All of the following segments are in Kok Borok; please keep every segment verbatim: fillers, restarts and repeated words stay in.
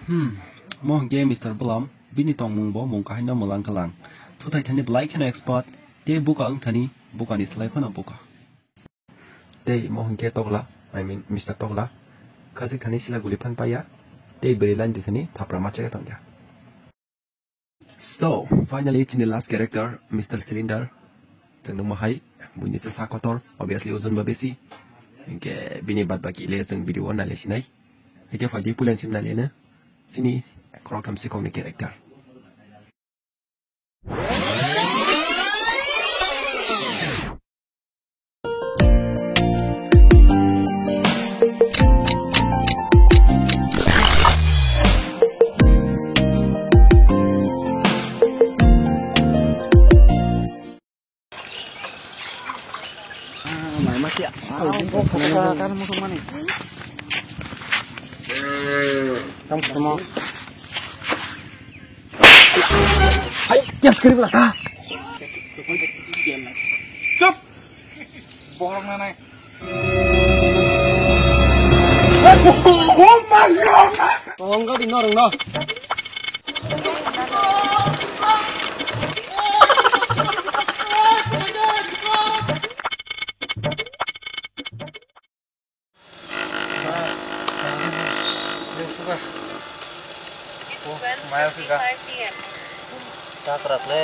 Hmm, mo hwnkhe Mister Bwlam, bini tongmung bo mung kahai no mwlang kalang. Thuthai thani belai kheno expert, tei buka wng thani buka ni slai phano buka. Tei mo hwnkhe Tokla, I mean Mister Tokla, khachik thani sila guli phan paiya, tei bwrwi line di thani thapra ma chaya tongya. So, finally, chini last character, Mister Cylinder. Chwng nukma hai, buini chwsa kotor, obviously, ojon ba besi. Hinkhe bini bad baki le chwng video o naile sinai. Hinkhe phaidi puila chini naile no, chini khoroktham sikhokni character. Hai, kya sekali belasa? Chop! Borok nanai. Oh my God! Tongga di norong no. Maya kika. Chakrat le.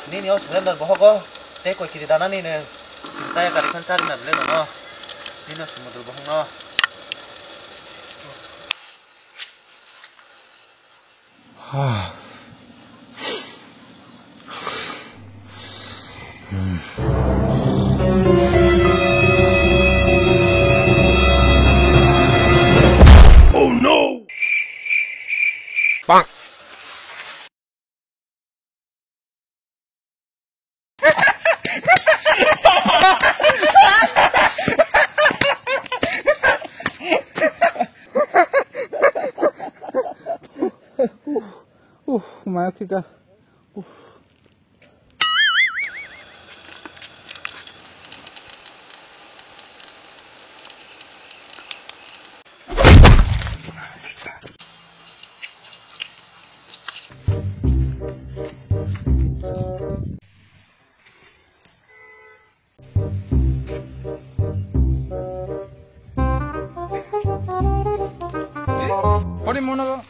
Nini o cylinder bohogo. Tei koi kiji dana nini. Sim chaya kari khan chari na bile nono. Nini o sumudru bohong no. Oh no! Bonk. Uf, maya kika. Uf. Hori mono.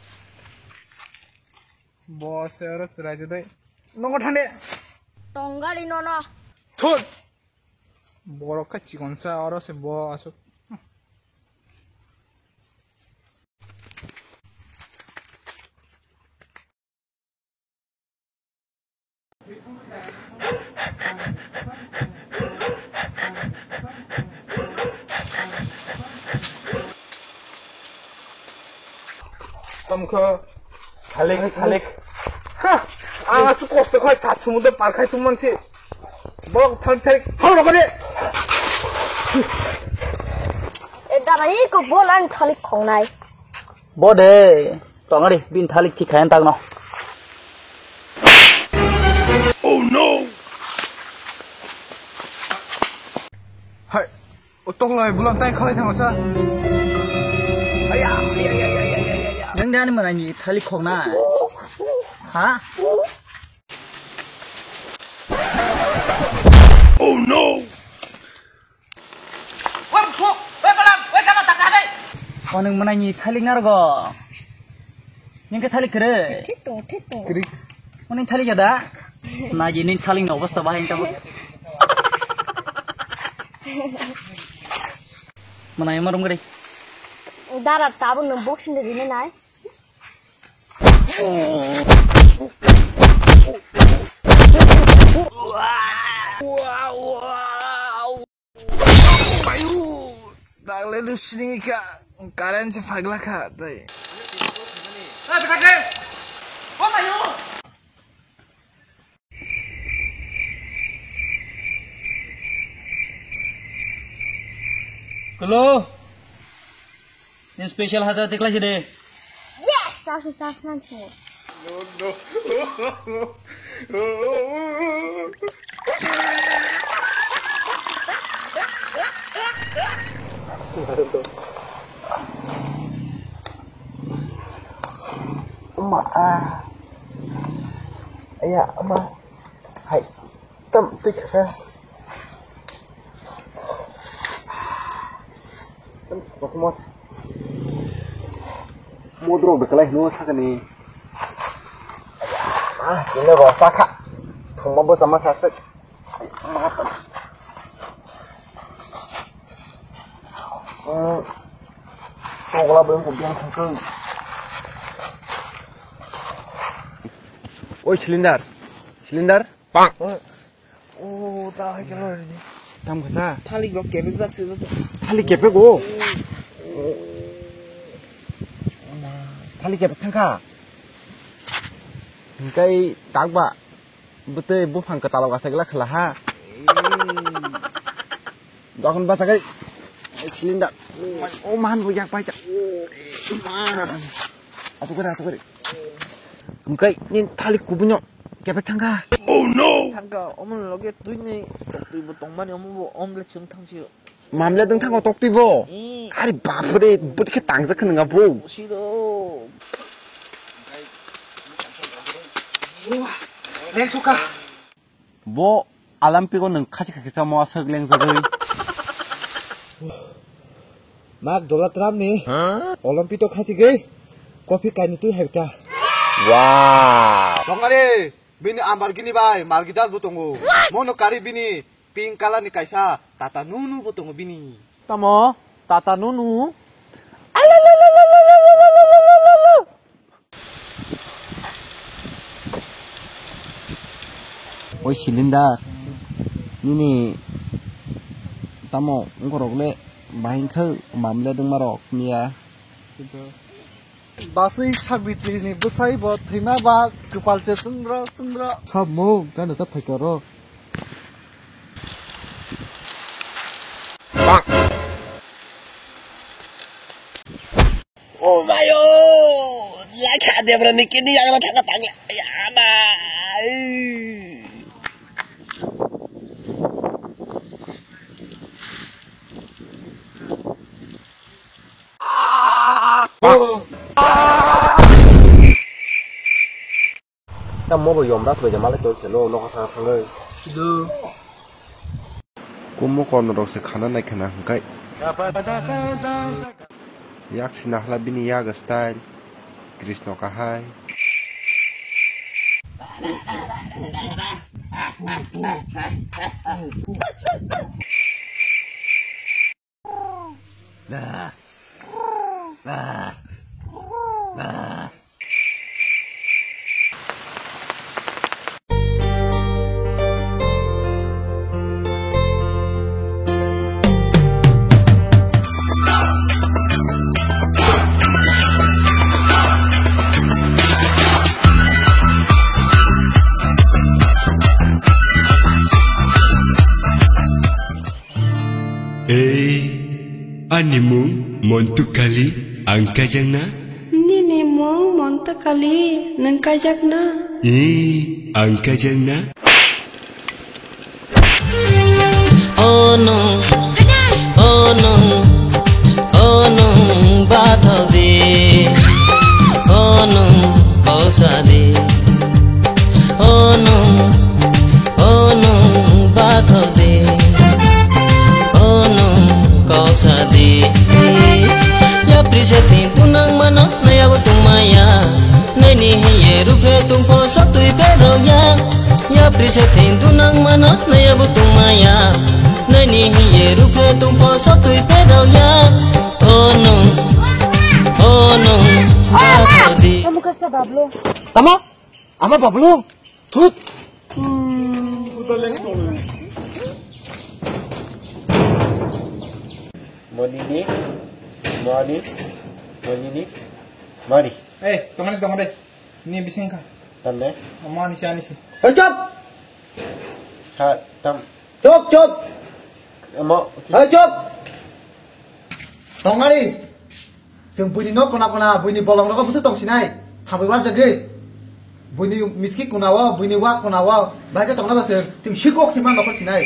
Bo se oro chwrai de dai. Nongo thande. Tongari nono. Thut. Borok khe chikonsa oro se bo asuk. Tamkha thalik, thalik. Ha! Ang aswk kosto khai sat sumudro par khai tongmansi. Borok thalik, thalik. Hau rokode. E dara iko bolan thalik khongnai. Bo de, tongari, bin thalik thik khayan tagno. Oh no! Hai, o toklai bulan tai khalai thangsa. Aya, aya, aya. Nang dani manani thalik khokna. Ha? Oh no! Oning manai ni thalik nargo. Ningke thalik kere. Thik tong, thik tong. Oning thalik ada. Naji ning thalik ni obostha bahai tabo. Manai marum gede. Dara tabun nung boxing de dine nai. Ayu, dagle lu sining ka, current se phagla kha, dai. Hello. Ni special hata tikla side. Yes, chas chas nanti. No, no. Ama, ah. Aya, ama. Hai. Tam, tui kasa. Tam, kokomot. Modro bekalai hino sakani. Ah, ini rosa kha. Thuma bo sama sasek. Oi, cylinder. Cylinder. Pak. Oh, ta hai kalo ini. Tam kasa. Thalik rok kebek jak se. Thalik kebek o. Thalik kebek thangka. Hingkai takba. Bwtwi buphang kwtalok aswk la khwla ha. Dokon bachakai. Cylinder. O mahan bo yak paija. Asukari, asukari. Hingkai ni thalik kubunyo kebek thangka. Oh no. Thangka, omo loge twi ni twi bo tongmani omo bo omle chwng thangsi. Mamle dwng thango tok twi bo. Eh. Ari bapre, bwtwi khe tangjak khwna nga bo. Sido. Leng suka. Bo Olympic o nwng khasi khakisa mo aswk lengjagwi. Mak Donald Trump ni Olympic to khasi gwi kopi kaini twi hai ta. Wow. Tongare, bini ambar gini bai, Margidas bo tongo. Mono kari bini Pink color ni kaisa Tata Nunu bo tongo bini. Tamo? Tata Nunu? Oi cylinder, nini tamo wngkorok le bahai wngkha, mam le dwngma rok miya. Baswi Sabitri ni bwsai bo thwima ba kwpal se chwngro chwngro. Samung gana sa phaikaro. Oh mayo! Lakha Debra ni kini yagra thangka tangla. Ya ma. Tamo bo yom rak bai de malai tor se no nokha saka thangwi. Kumo korno rok se khana nai khana hwnkhe. Yak sina hwla bini yaga style. Krishna kahai. Ei, ani mung Montu Kali, ang kajang na? Nini mung Montu Kali, nang kajak na? Ei, ang kajang na? Ono, ono, ono, bathau di. Ono, kosa di. Ono, ono, bathau di. Ono, kosa di. Yapri se tin tunang mano, naya bo tung maya. Naini hiye ruphe tungpho sotwi berok ya. Yapri se tin tunang mano, naya bo tung maya. Naini hiye ruphe tungpho sotwi berok ya. Ono, ono, bathau di. Tamo kasa Bablu. Tamo? Ama Bablu? Thut. Monini, mani, monini, mani. Eh, tongani, tongani. Ni bising kha. Tanne? Ama ni si ani si. Hei, chop! Sa, tam. Chop, chop! Amo, hei, chop! Tongani. Chwng buini nok kona kona, buini bolong nogo bwswk tong sinai. Thabwi warjagwi. Buini miski kona o, buini wa kona o. Bai khe tongna ba chwng. Chwng sikok sima nokhor sinai.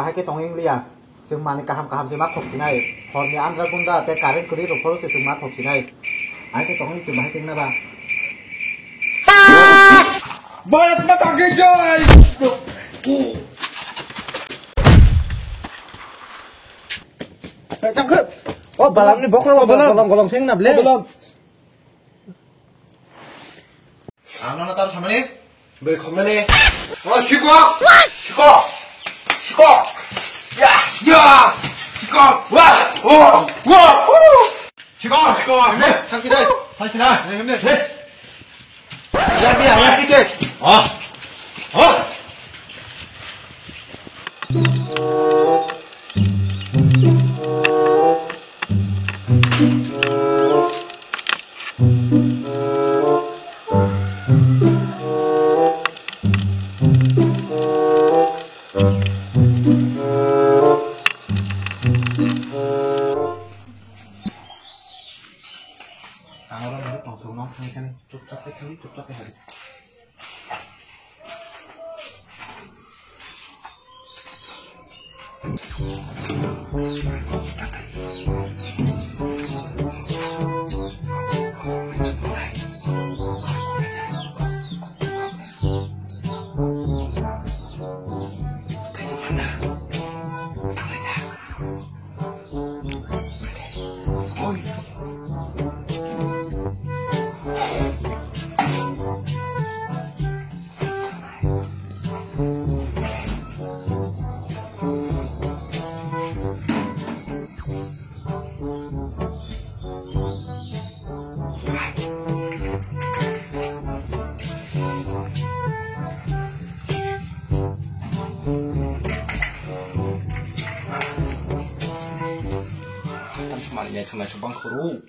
Bahai khe tongwi wng liya. Chwng manwi kaham kaham se ma thok sinai. Horni andra gunda tei current kwrwi rok phoro se chwng ma thok sinai. Bahai khe tongwi chwng bahai khe wngna ba. Bharat Mata ki jai! Hey, tang khe. O balam ni bokhorok, o balam. Bolong, bolong sing na ble. O balam. Ang nono tam samani. Beri khomnani. O sikok. Sikok. Sikok. Ya, ya. Sikok. Wah. Oh. Wah. Sikok. Sikok. Hemne. Thang sinai. Thang sinai. Hemne. Hemne. Ya, ya, ya, ya. Oh. Oh. Ang oro nini tongthok no thangwi thangwi chukchak khe thangwi chukchak khe hari. Tam sumani me thunai subang khuru.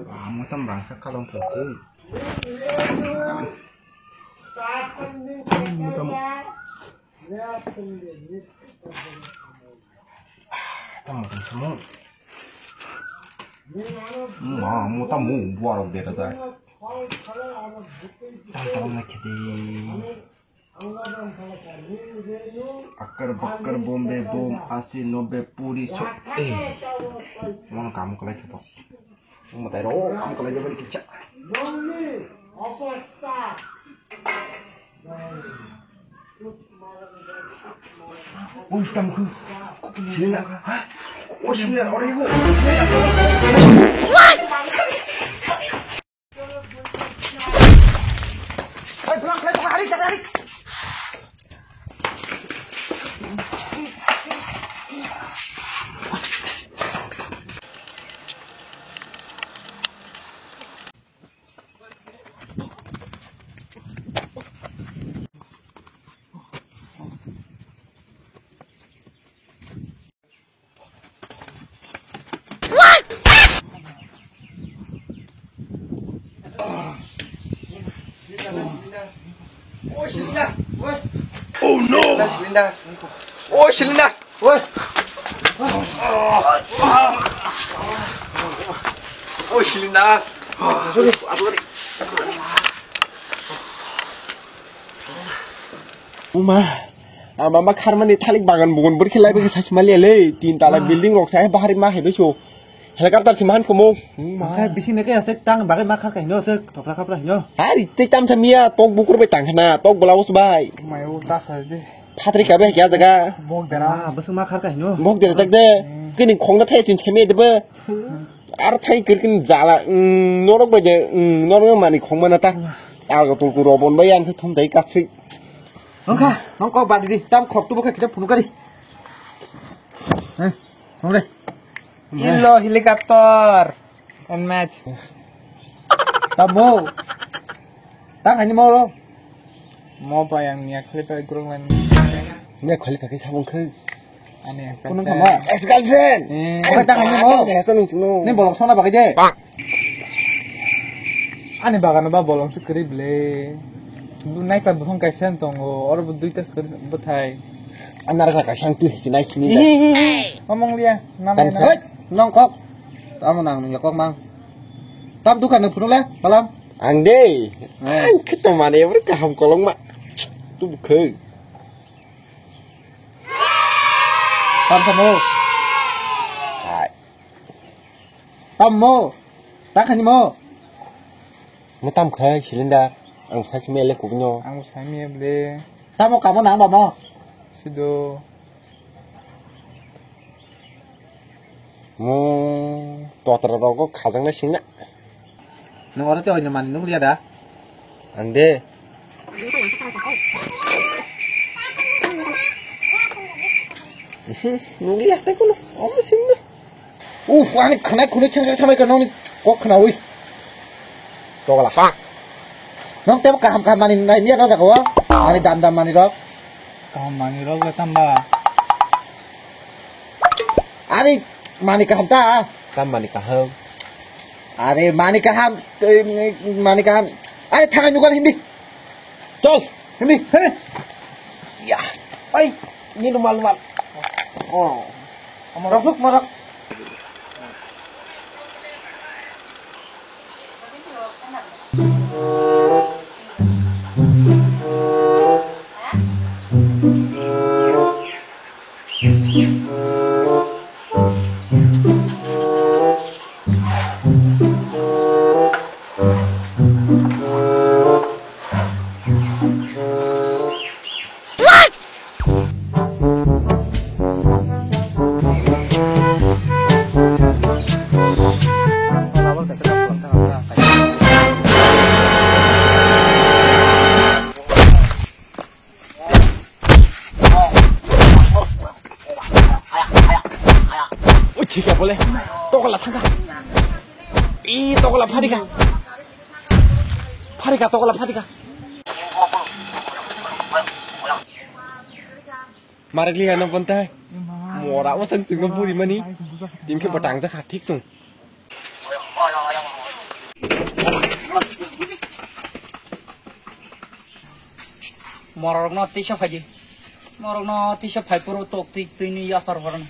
Amo tam rangsa kalong thangsi. Amo tam. Tamo tamo. Ma, mo tamo buarok dera jai. Tam tam na khede. Akar bakar bombe bom asi nobe puri so. Eh. Mon kam kalai chato. Mo tai ro kam kalai jabari kicha. Ui, tam khu. Sini na. Ha? Oh, sini na, ore khu. Sini na. Hai, pulang, pulang, pulang, hari, hari, hari. Oi, silinda. Oi. Oh no. Silinda. Oi, silinda. Oi. Oi, silinda. Sorry. Sorry. Uma, ama ma kharmani thalik bagan bugun bwrwi khe lai bagwi sachi maliya le, tin tala building rok sai bahari ma hai baiso. Helicopter si mahan kumo. Hwnkhe bising ne khe aswk tang bagwi ma kharkha hino aswk thopra khapra hino. Hari tei tamsa miya tok bukur bai tang khna, tok blouse bai. Mayo tasa de. Phatri ka bai kya jaga. Bok dera. Ah, bwswk ma kharkha hino. Bok dera tak de. Kini khongna thai chin chemi de ba. Ar thai kirkin jala, mm, norok bai de, mm, norok mani khong mana ta. Algo tulku robon bai ang thum dai kachi. Nongkha, nong kok badi di, tam khok tu bokha kita phunu kari. Eh, nong de. Ilo helicopter and match. Tamo. Tang ani mo lo. Mo pa yang niya khali pa grong lan. Niya khali pa kisa bung khe. Ani ex girlfriend. Ex girlfriend. Eh. Oke, tang ani mo. Saya seneng seneng. Ni bolong sona bagai de. Ani bagan ba bolong se kwrwi ble. Nai pa buphang kaisa tongo, oro bo duita kwrwi bwthai. Anar ka kaisa tu hisi nai sini. Omong liya, nam. Hei, nong kok. Tamo nang nung ya kok mang. Tam dukan nang phunu le, balam. Ang de. Eh. Ang khe to mane bro kaham kolong ma. Tu bukhai. Tam samo. Hai. Tam mo. Ta khani mo. Mo tam khai cylinder. Ang sa simi ele kubunyo. Ang sa mi ble. Tamo kamo nang ba mo. Sido. Mo totra rogo khajang na singna. Nung oro te oino mani nung liya da? Ang de. Nung liya te kuno. Omo singna. Uf, ani khana khunu chang chang thamai ka noni kok khana ui. Togla. Nong temo kaham kaham mani nai miya na jaga wa. Mani dam dam mani rok. Kaham mani rok le tamba. Ari mani kaham ta. Tam mani kaham. Ari mani kaham, eh, mani kaham. Ari thangai nukan hindi. Chol, hindi. He. Ya. Ai, ni rumal rumal. Oh. Morok huk morok. Oi, thik ya bole. Tokla thangka. Ih, tokla pharika. Pharika, tokla pharika. Marik liya nang pantai. Mora wasang singam puri mani. Tingke batang jakha thik tung. Morokno tisa phaidi. Morokno tisa phai puro tok twi twi ni yapar horna.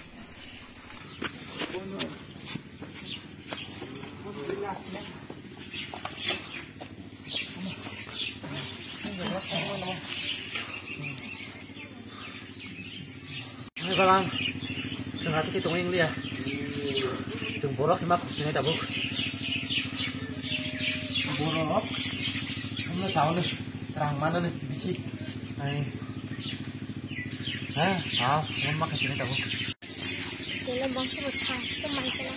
Hai balang, chwng atwkhe tongwi wngliya. Chwng borok se ma khuk sinai tabuk. Borok, chwngno sauni, rang manani bisi. Hai. Ha, ha, chwng ma khuk sinai tabuk. Kela bangso bo thang, sito mai kela.